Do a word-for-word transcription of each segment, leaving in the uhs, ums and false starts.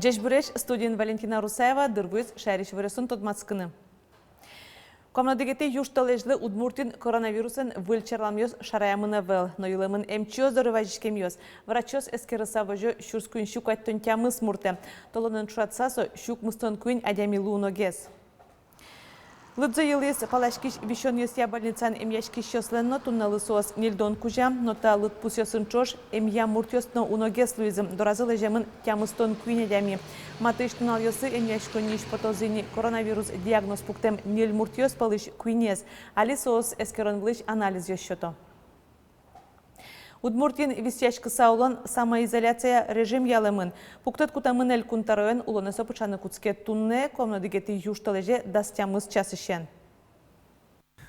Ӟечбуресь! Студиын Валентина Русаева. Дыр вуиз шаерысь иворъёсын тодматскыны. Куамын одӥгетӥ южтолэзьлы Удмуртиын коронавирусэн выль черламъёс шараямын ӧвӧл, но йылэмын эмчиос доры вазиськемъёс. Врачъёс эскерыса возё сюрс куинь сю куатьтон тямыс муртэ. Толонэн ӵошатыса, со сю укмыстон куинь адями луоногес. Лыдзы йылӥз паласькись висёнъёсъя больницаын эмъяськисьёслэн но. Туннэлы соос ньыльдон кузя, но та лыдпусъёсын ӵош эмъя муртъёс но уногес луизы. Доразы лэземын тямыстон куинь адями. Матысь нуналъёсы эмъяськонниысь потозы ини коронавирус диагноз пуктэм ньыль муртъёс пӧлысь куинез. Али соос эскерон вылысь анализъёс сёто. Удмуртиын висъяськыса улон самоизоляция режим ялэмын. Пуктэт кутэмын Элькун тӧроен, улонэ со пыӵаны кутске туннэ, куамын одӥгетӥ южтолэзе, дас тямыс часысен.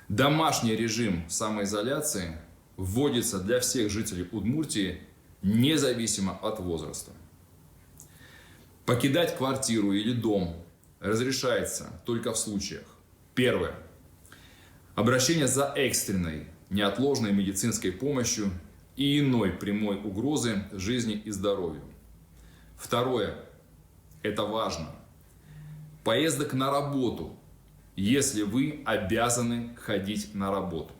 Домашний режим самоизоляции вводится для всех жителей Удмуртии, независимо от возраста. Покидать квартиру или дом разрешается только в случаях: первое — обращение за экстренной, неотложной медицинской помощью и иной прямой угрозы жизни и здоровью. Второе — это важно — поездок на работу, если вы обязаны ходить на работу.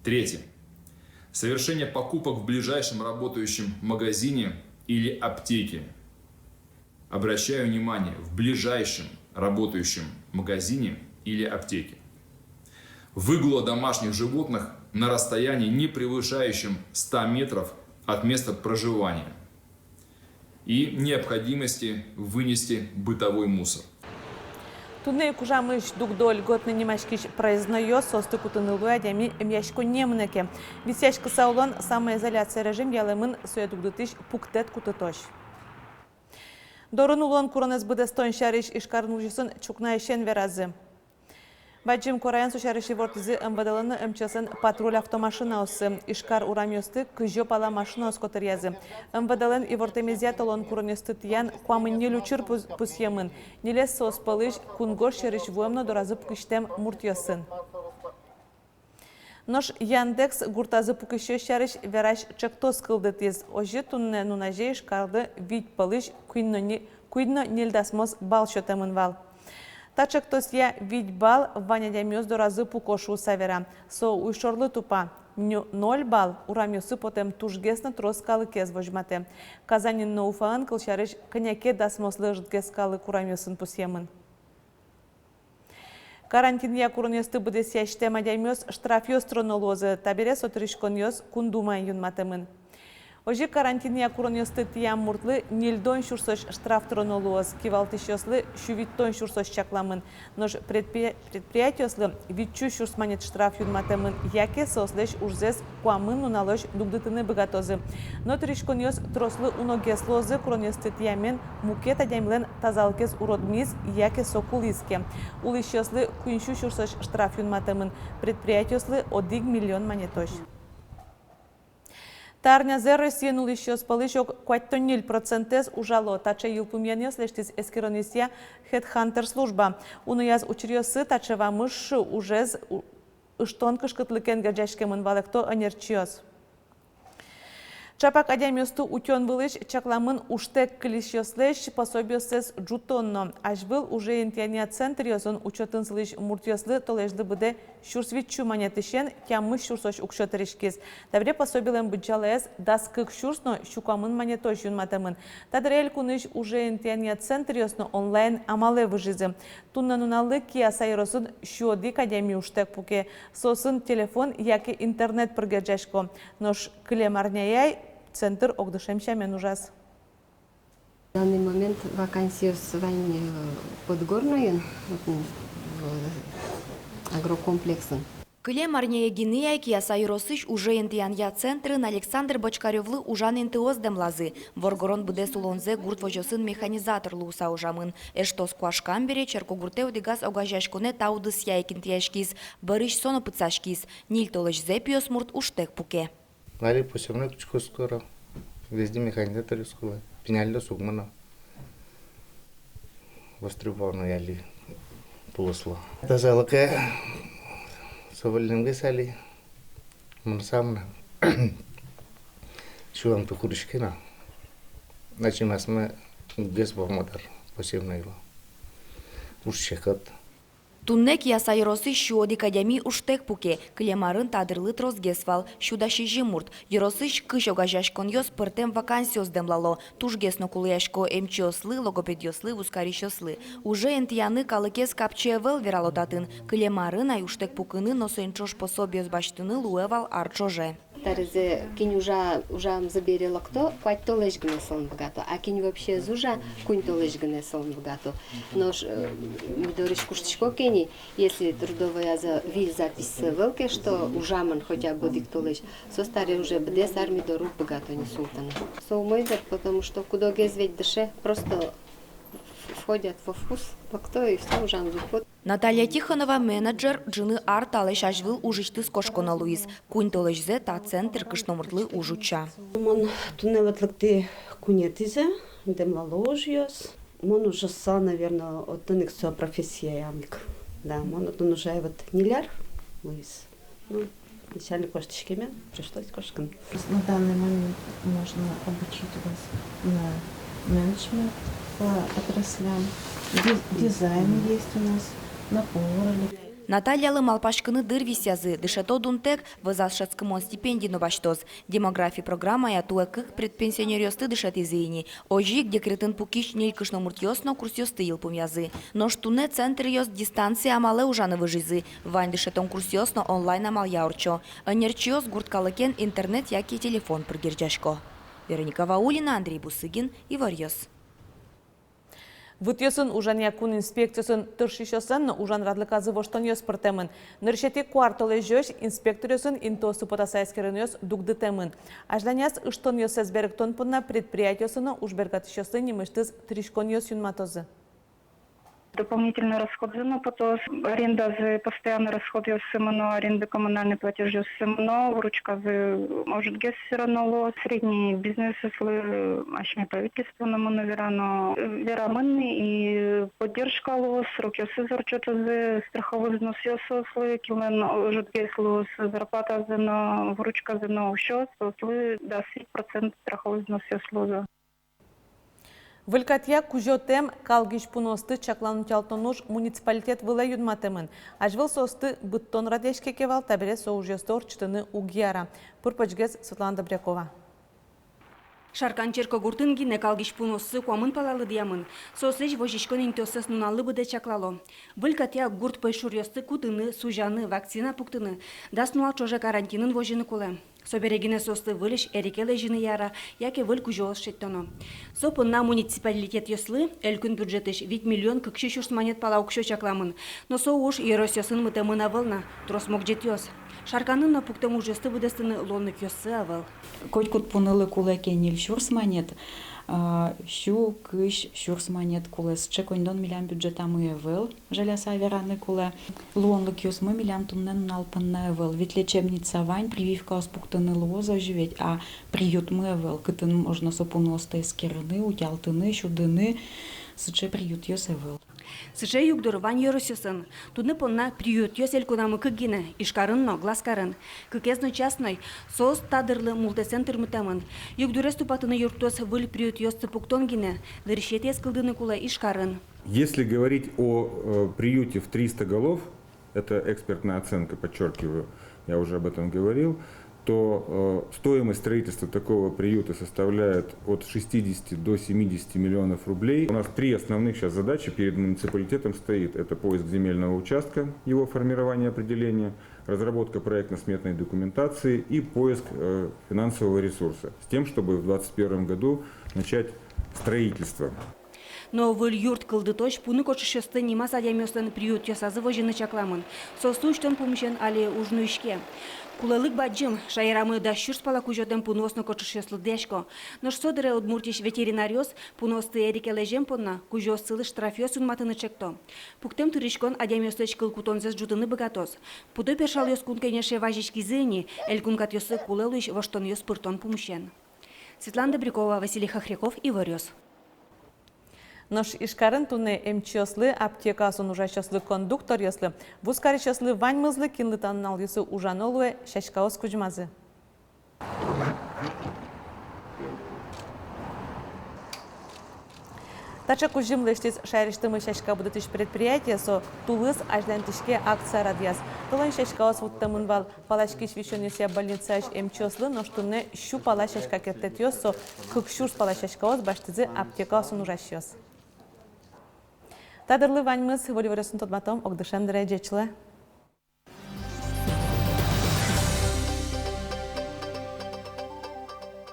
Третье — совершение покупок в ближайшем работающем магазине или аптеке. Обращаю внимание: в ближайшем работающем магазине или аптеке. Выгула домашних животных на расстоянии, не превышающем ста метров от места проживания, и необходимости вынести бытовой мусор. Туннэ ик ужамысь дугдо льготно нимаськись проезднойёс, соосты кутыны луэ адями эмъяськонние мынэ ке. Висъяськыса улон самоизоляция режим ялэмын сое дугдытӥсь пуктэт кутытозь. Дорын улон куронэз быдэстон сярысь Ижкарын улӥсьёсын ӵукнаысен веразы. Бадӟым куараен со сярысь ивортӥзы МВД-лэн но МЧС-лэн патруль автомашинаоссы. Ижкар урамъёсты кызь пала машинаос котыръязы. МВД-лэн ивортэмезъя, толон куронъёсты тӥян куамын ньыль учыр пус-, пусъемын. Ньылез соос пӧлысь кунгож сьӧрысь вуэм но доразы пукисьтэм муртъёсын. Нош Яндекс гуртазы пукисьёс сярысь верась ӵектос кылдытӥз. Озьы, туннэ нуназе Ижкарлы вить пӧлысь куинь но не-, куинь но ньыль дасмос балл сётэмын вал. Та ӵектосъя вить балл вань адямиос доразы пуко шуыса вера. Со уйшорлы тупа. Ню-, ноль балл урамъёсы потэм тужгес но трос калыкез возьматэ. Казаньын но Уфаын, кылсярысь, кӧня ке дасмослы ӧжытгес калык урамъёсын пусъемын. Карантинъя куронъёсты быдэсъясьтэм адямиос штрафъёс тыроно луозы. Табере со тыриськонъёс Кун Думаын юнматэмын. Озьы, карантинъя куронъёсты тӥям муртлы ньыльдон сюрсозь штраф тыроно луоз, кивалтӥсьёслы сю витьтон сюрсозь чакламын. Нош предпри-, предприятиослы витьсю сюрс манет штраф юнматэмын, яке соослэсь ужзэс куамын нуналозь дугдытыны быгатозы. Но тыриськонъёс трослы уногес луозы, куронъёсты тӥямен мукет адямилэн тазалыкез уродмиз яке со кулӥз ке. Улӥсьёслы куиньсю сюрсозь штраф юнматэмын, предприятиослы одӥг миллион манетозь. Та арнязэ Россиын улӥсьёс пӧлысь ог куатьтон ньыль процентэз ужало. Таӵе йылпумъянъёс лэсьтӥз эскеронъя HeadHunter служба. Унояз учыръёсы таӵе вамыш ужез у-, ыштон кышкытлыкен герӟаськемын, валэкто ӧнерчиос. Ӵапак адямиосты утён вылысь чакламын ужтэк кылисьёслэсь пособиоссэс ӝутон но. Азьвыл уже интыянъя центръёсын учётын сылӥсь муртъёслы толэзьлы быдэ сюрс витьсю манетысен тямыс сюрсозь уксё тыриськиз. Табере пособилэн быдӟалаез дас кык сюрс но сю куамын манетозь юнматэмын. Та дыре элькунысь уже интыянъя центръёс но онлайн амалэ выжизы. Туннэ нуналлы Кияса ёросын сю одӥг адями ужтэк пуке. Соосын телефон яке интернет пыр герӟасько. Нош кылем арняе ай центр огдышем сямен ужаз. В данный момент вакансиос вань, э, Подгорнойын, вот, м, в агрокомплексын. Кылем арняе гинэ ай Кияса ёросысь уже интыянъя центрын Александр Бочкарёвлы ужан интыос дэмлазы. Воргорон быдэс улонзэ гурт возёсын механизатор луыса ужамын. Эштос куашкам бере, черкогуртэ одӥгаз огазеяськонэ та удысъя ик интыяськиз. Бӧрысь со но пытсаськиз. Ньыль толэзьзэ пиосмурт ужтэк пуке. Али посевной кутскисько скоро. Везде механизаторъёс кулэ. Пиналъёс уг мыно. Востребованный али пулослы. Тазалыке со выллемгес али. Мынсам на. Сюлэмпы куриське на. Значит, асме Гес вал мар-а, посевной вал. Уж секыт. Туннэ Кияса ёросысь сю одӥг адями ужтэк пуке. Кылем арын та дырлы тросгес вал, сю дас сизьым мурт. Ёросысь кызь огазеяськонъёс пӧртэм вакансиос дэмлало. Тужгес но кулэясько эмчиослы, логопедъёслы, вузкарисьёслы. Уже интыяны калыкез капчи ӧвӧл, верало татын. Кылем арын ай ужтэк пукыны но соин ӵош пособиос басьтыны луэ вал ар ӵоже. Таре кинь ужа, ужамзы бере лыкто, куать толэзь гинэ солэн быгато. А кинь вообще ӧз ужа, куинь толэзь гинэ солэн быгато. Нош, э, ми дорысь куштӥсько ке ни, если трудовой азьын выль записьсы ӧвӧл ке, что ужамын хотя бы одӥг толэзь, соос таре уже быдэс ар ми доры уг быгато ни султыны. Со умой дыр, потому что куд-огез ведь дыше, просто в-, входят во вкус, лыкто и всё, ужамзы уг поты. Наталья Тихонова, менеджер, ӝыны ар талэсь азьвыл ужысьтыз кошконо луиз. Куинь толэзьзэ та центр кышномуртлы уж утча. Мон туннэ вот лыктӥ куинетӥзэ, дэмлало ужъёс. Мон ужаса, наверно, отын ик со профессиям ик. Да, мон отын ужай вот ньыль ар луиз. Ну, начальник воштӥськемен, пришлось кошкыны. На данный момент можно обучить вас на менеджмент по отраслям, диз-, дизайн есть у нас, на повара. Натальялы малпаськыны дыр висъязы, дышето дунтэк, вӧзаз шӧдскымон стипенди но басьтоз. Демографи программая туэ кык предпенсионеръёсты дышетӥзы ини. Озьы ик декретын пукись ньыль кышномуртъёс но курсъёсты йылпумъязы. Нош туннэ центръёс дистанция амалэ ужаны выжизы. Вань дышетон курсъёс но онлайн амалъя ортчо. Ӧнерчиос гурт калыкен интернет яке телефон пыр герӟасько. Вероника Ваулина, Андрей Бусыгин, Иворъёс. Вытъёсын ужанъя кун инспекциосын тыршисьёслэн но ужан радлыказы воштонъёс пыртэмын. Нырысетӥ куартолэзёзь инспекторъёсын интыосты потаса эскеронъёс дугдытэмын. Азьланяз ыштонъёссэс берыктон понна предприятиосын но ужбергатӥсьёслы нимысьтыз тыриськонъёс юнматозы. Дополнительной расходзы но потоз, арендазы, постоянной расходъёссы мыно, аренда, коммунальной платежъёссы мыно, выручказы ӧжытгес всё равно луоз, средний бизнесъёслы асьме правительство но мыно, верано, верамын ини, поддержка луоз, срокъёссы ортчытозы, страховой взносъёссы, кинлэн ӧжытгес луоз, зарплатазы но, выручказы но усёз, соослы дас вить процент страховой взносъёс луозы. Выль катъя кузётэм калгись пуныосты чаклан-утялтон уж муниципалитет вылэ юнматэмын. Азьвыл соосты быдтон радъяське ке вал, табере со ужъёсты ортчытыны уг яра. Пыр-почгес Светлана Добрякова. Шаркан черкогуртын гинэ калгись пуныоссы куамын пала лыдъямын. Соослэсь возиськон интыоссэс нуналлы быдэ чаклало. Выль катъя гурт пӧйшуръёсты кутыны, сузяны, вакцина пуктыны, дас нунал ӵоже карантинын возьыны кулэ. Собере гинэ соосты выльысь эрике лэзьыны яра яке выль кузёос шедьтоно. Со понна муниципалитетъёслы элькун бюджетысь вить миллион кык сю сюрс манет пала уксё чакламын. Но со уж ёросъёсын мытэмын ӧвӧл на, трос могӟетъёс. Шарканын но пуктэм ужъёсты быдэстыны луонлыкъёссы ӧвӧл. Котькуд пунылы кулэ ке ньыль сюрс манет, а, сю, кызь сюрс манет кулэ. Сыӵе коньдон милям бюджетамы ӧвӧл. Жаляса вераны кулэ, луонлыкъёсмы милям туннэ нунал понна ӧвӧл. Ведь лечебница вань, прививкаос пуктыны луоз озьы ведь, а приютмы ӧвӧл, кытын можно со пуныосты эскерыны, утялтыны, сюдыны. Сыӵе приютъёс ӧвӧл. Сыӵе югдур вань ёросъёсын. Туннэ понна приютъёс элькунамы кык гинэ: Ижкарын но Глазкарын. Кыкез но частной. Соос та дырлы мултэсэн тырмытэмын. Югдурез тупатыны юрттоз выль приютъёсты пуктон гинэ. Нырысетӥез кылдыны кулэ Ижкарын. Если говорить о, э, приюте в триста голов, это экспертная оценка, подчёркиваю, я уже об этом говорил, то, э, стоимость строительства такого приюта составляет от шестидесяти до семидесяти миллионов рублей. У нас три основных сейчас задачи перед муниципалитетом стоит. Это поиск земельного участка, его формирование, определение, разработка проектно-сметной документации и поиск, э, финансового ресурса, с тем, чтобы в двадцать первом году начать строительство. Но выль юрт кылдытозь пуны кочышъёсты нимаз адямиослэн приютъёсазы возьыны чакламын. Соосты усьтон пумысен али уж нуиське. Кулэлык бадӟым, шаерамы дас сюрс пала кузётэм пуныос но кочышъёс лыдъясько. Нош со дыре Удмуртиысь ветеринаръёс пуныосты эрике лэзем понна кузёоссылы штрафъёс юнматыны чекто. Пуктэм тыриськон адямиослэсь кыл кутонзэс ӝутыны быгатоз. Пудо-першалъёс Кун Кенеше вазиськизы ини, элькун катъёсы кулэ луись воштонъёс пыртон пумысен. Светлана Добрякова, Василий Хохряков, Иворъёс. Нош Ижкарын туннэ эмчиослы, аптекаосын ужасьёслы, кондукторъёслы, вузкарисьёслы, ваньмызлы, кинлы та нуналъёсы ужано луэ, сяськаос кузьмазы. Таӵе кузьым лэсьтӥз шаерысьтымы сяська будэтӥсь предприятие. Со «Тулыс азьланьтӥське» акция радъяз. Толон сяськаос вуттэмын вал паласькись висёнъёсъя больницаысь эмчиослы, нош туннэ сю пала сяська керттэтъёс, со кык сюрс пала сяськаос басьтӥзы аптекаосын ужасьёс. Та дырлы ваньмыз. Выль иворъёсын тодматом огдышем дыре. Ӟеч луэ.